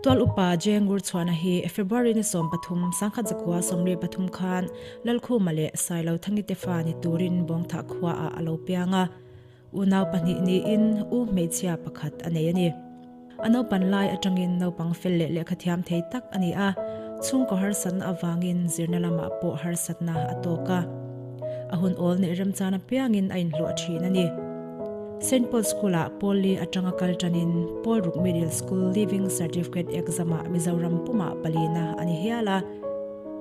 Tual upa Jengur Chhuana hi February ni 13, 1943 khan Lalkhuma leh Sailothangi te fa ni turin Bawngthah khuaah a lo piang a. Unau pahnih niin u hmeichhia pakhat a nei a ni. A naupan lai atangin naupang fel leh lehkha thiam thei tak a ni a, chhungkaw harsatna avangin zirna lamah pawh harsatna a tawk a. A hun awl neih remchan apiangin a inhlawh thin a ni. Saint Paul School-ah Paul Li atanga kal tanin Paul Ruk Middle School Leaving Certificate Exam-ah Mizoram pumah palina a ni hial a.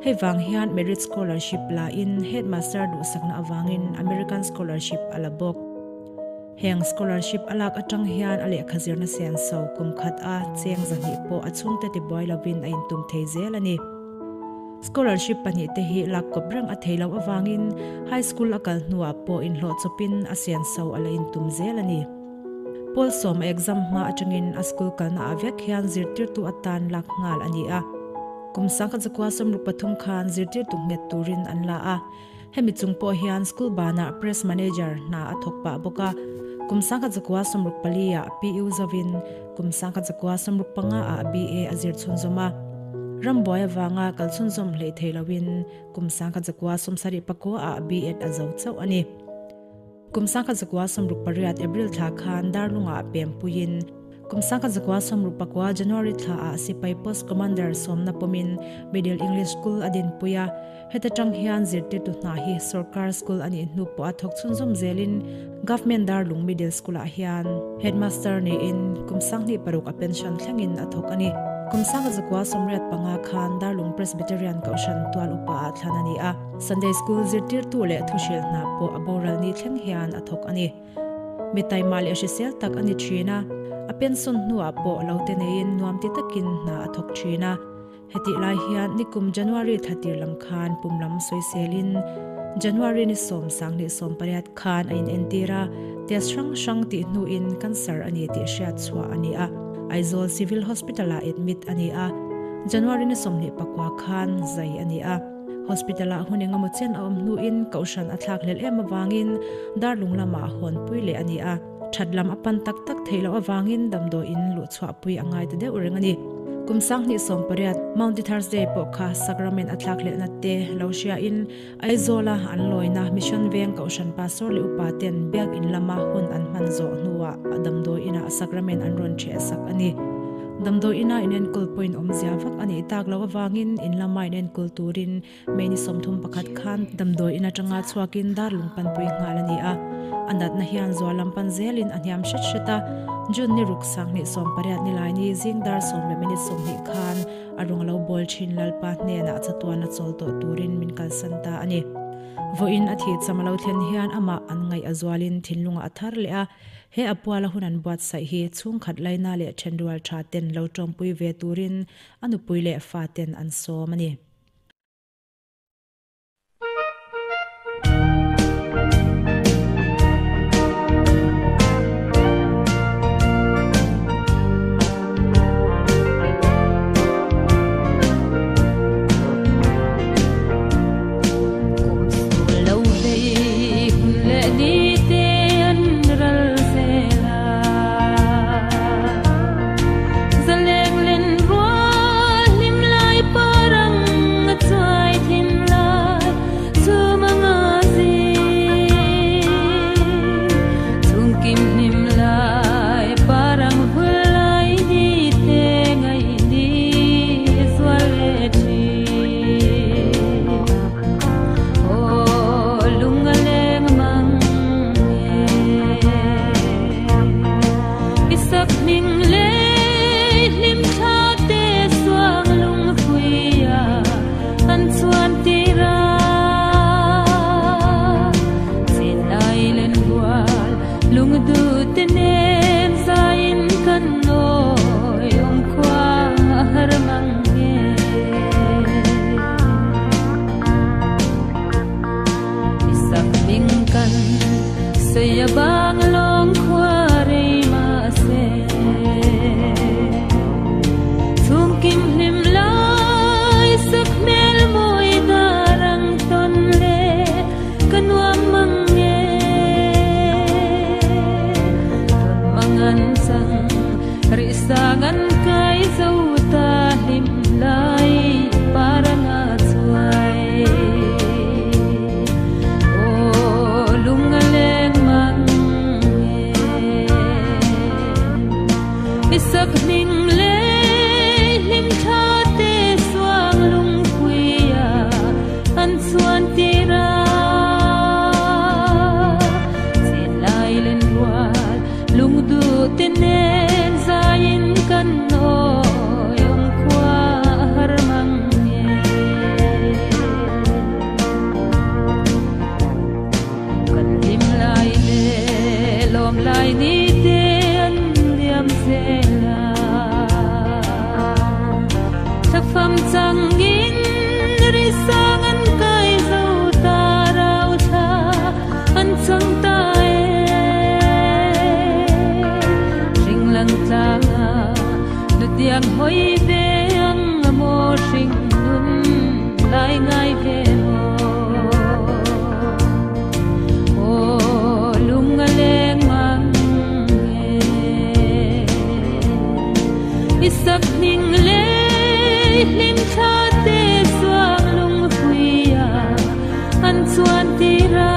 Hei vang hian Merit Scholarship lain Headmaster duhsakna avangin American Scholarship a la bawk. Heng scholarship a lak atang hian a lehkha zirna senso kum khat a cheng zahnih pawh a chhungte tibuai lovin a intum thei zel a ni. Scholarship pahnih te hi lak kawp reng a thei loh avangin high school a kal hnuah pawh inhlawh chawpin a senso a la intum zel a ni. Paul sawm a exam hma atangin a school kalna ah vek hian zirtirtu atan lak nghal a ni a. Kum 1963 khan zirtirtu nghet turin an la a. Hemi chung pawh hian school banah press manager hna a thawk pah bawk a. Kum 1964 ah PU zovin kum 1965 ah BA a zir chhunzawm a. Rambuai avanga kal chhunzawm hleih thei loin kum 1974 ah B.Ed a zo chauh a ni. Kum 1968 April thla khan Darlungah pempuiin kum 1969 January thlaah Sipai Post Commander sawmna pawmin Middle English School a dinpui a. Heta tang hian zirtirtu hna hi Sorkar School a nih hnu pawh a thawk chhunzawm zelin Government Darlung Middle School-ah hian Headmaster niin kum 26 a pension thlengin a thawk a ni. Kum 1985 khan Darlung Presbyterian Kohhran tual upaah thlan a ni a. Sunday School zirtirtu leh thuhrilh hna pawh a boral ni thleng hian a thawk a ni. Mi taima leh hrisel tak a ni thin a, a pension hnuah pawh lo te neiin nuam ti takin hna a thawk thin a. Hetih lai hian nikum January thla tir lam khan pum lam sawiselin January ni 10 20 18 khan a inentir a, test hrang hrang tih hnuin cancer a ni tih hriat chhuah a ni a. Aizawl Civil Hospital-ah admit a ni a, January ni 29 khan zai a ni a. Hospital-ah hun engemaw chen a awm hnuin Kohhran a thlak hlel em avangin Darlung lamah hawnpui leh a ni a. That lam a pan tak tak theih loh avangin damdawiin luhchhuahpui a ngai ta deuh reng a ni. Kum 2018 Maundy Thursday pawh kha Sacrament a thlak hlelhna te lo hriain Aizawla an lawina Mission Veng Kohhran Pastor leh Upa ten Biakin lama hun an hman zawh hnuah damdawiinah Sacrament an rawn ṭhehsak a ni. Damdawiina inenkawl pawhin awmzia vak a nih tak loh avangin in lama inenkawl turin May ni 31 khan damdawiin atanga chhuakin Darlung panpui nghal a ni a. A natna hian zual lam pan zelin a hniam hret hret a. June ni ruk 2018 ni lai ni zing dar 10:20 khan a rawng lo bawl thin Lalpa hnenah chatuan a chawl tawh turin min kalsan ta a ni. Vawiin a thih cham a lo thlen hian amah an ngaih a zualin thinlungah a thar leh a. He a puala hun an buatsaih hi chhungkhat laina leh thenrual tha ten lo tawmpui ve turin a nupui leh fa ten an sawm a ni. Risangan kay zo. Isak hming leh hlim tha te suang lungpuia an chuan tir a. Chen lai len rual lungduh te nen zaiin kan nawi awm khua a har mang nge. Kan hlim lai leh lawm lai ni te an liam zel a. Thlafam changin ri sang an kai zo ta rau thla an chang ta e. Hring lang tlanga nutiang hawi ve ang a maw hring nun lai ngai ve maw. Aw lung a leng mang e. I sak hning leh hlim thla te suang lungpuia an chuan tir a.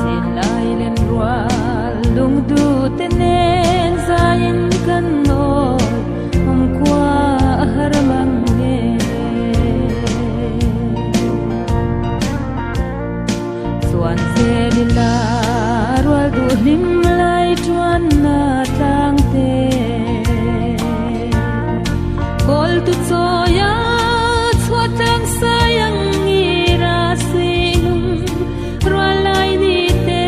Chen lai len rual lungduh te nen zaiin kan nawi awm khua a har mang nge. Chuan zel ila rual duh hlim lai chuan na tlang te. Kawl tu chawia chhuah tlang sai ang ngira suihnung rual lai ni te.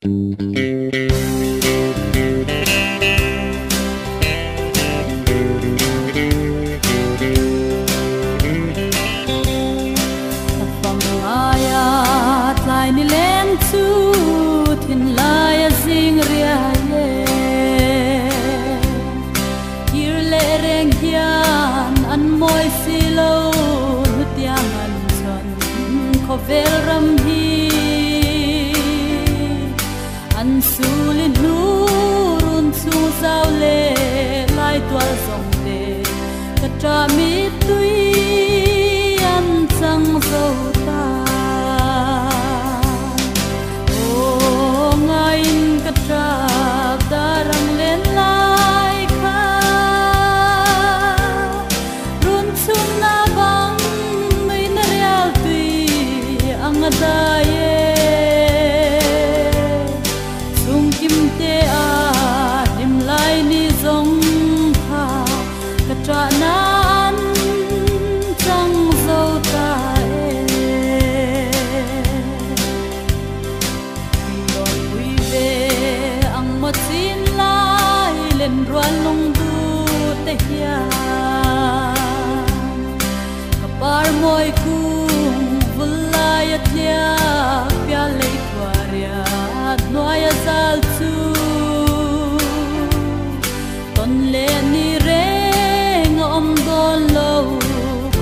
Ka fam ngaia tlai ni leng chu thinlai a zing riai e. Kir leh reng hian an mawi si lo hnutiang an chhawn khawvel ram hi. An sul in hnu run chhung zau leh lai tual zawng te ka ṭah mittui an chang zo ta. Aw ngaiin ka ṭap darang len lai kha run chhung na bang nui na rial tui ang a dai e. Chung kim te a hlim lai ni zawng kha ka ṭah na an chang zo ta e. Lawm pui ve ang maw chin lai len rual lung du te hian ka par mawi kung vul lai a tliak pial lei thuariat hnuai a zal chu tawn leh ni reng a awm dawn lo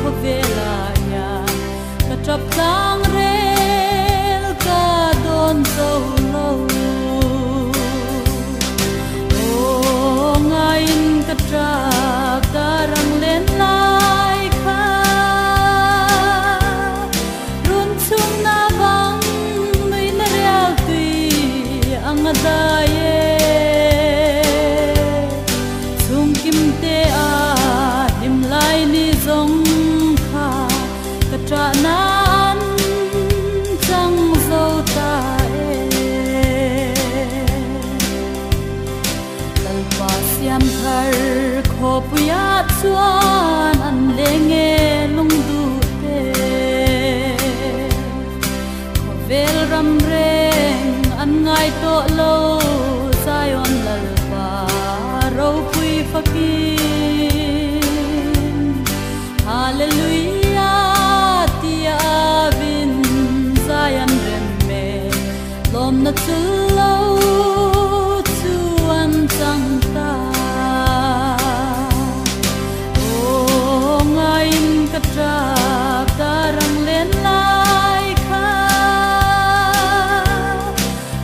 khawvel ah hian ka tap tlang rel ka dawn zo lo. Aw ngaiin ka tap darang len lai kha run chhung na bang nui na rial tui ang a dai e. Chung kim te a hlim lai ni zawng kha ka ṭah na an chang zo ta e. Lalpa siam thar khawpuia chuan an leng e lung duh te. Khawvel ram reng an ngai tawh lo Zion Lalpa ropui fakin. Hallelujah tia avin Zion rem me lawm na chul lo chu an chang ta. Aw ngaiin ka tap darang len lai kha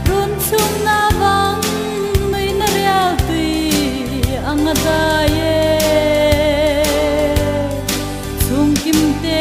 run chhung na bang nui na rial tui ang a dai e. Chung kim te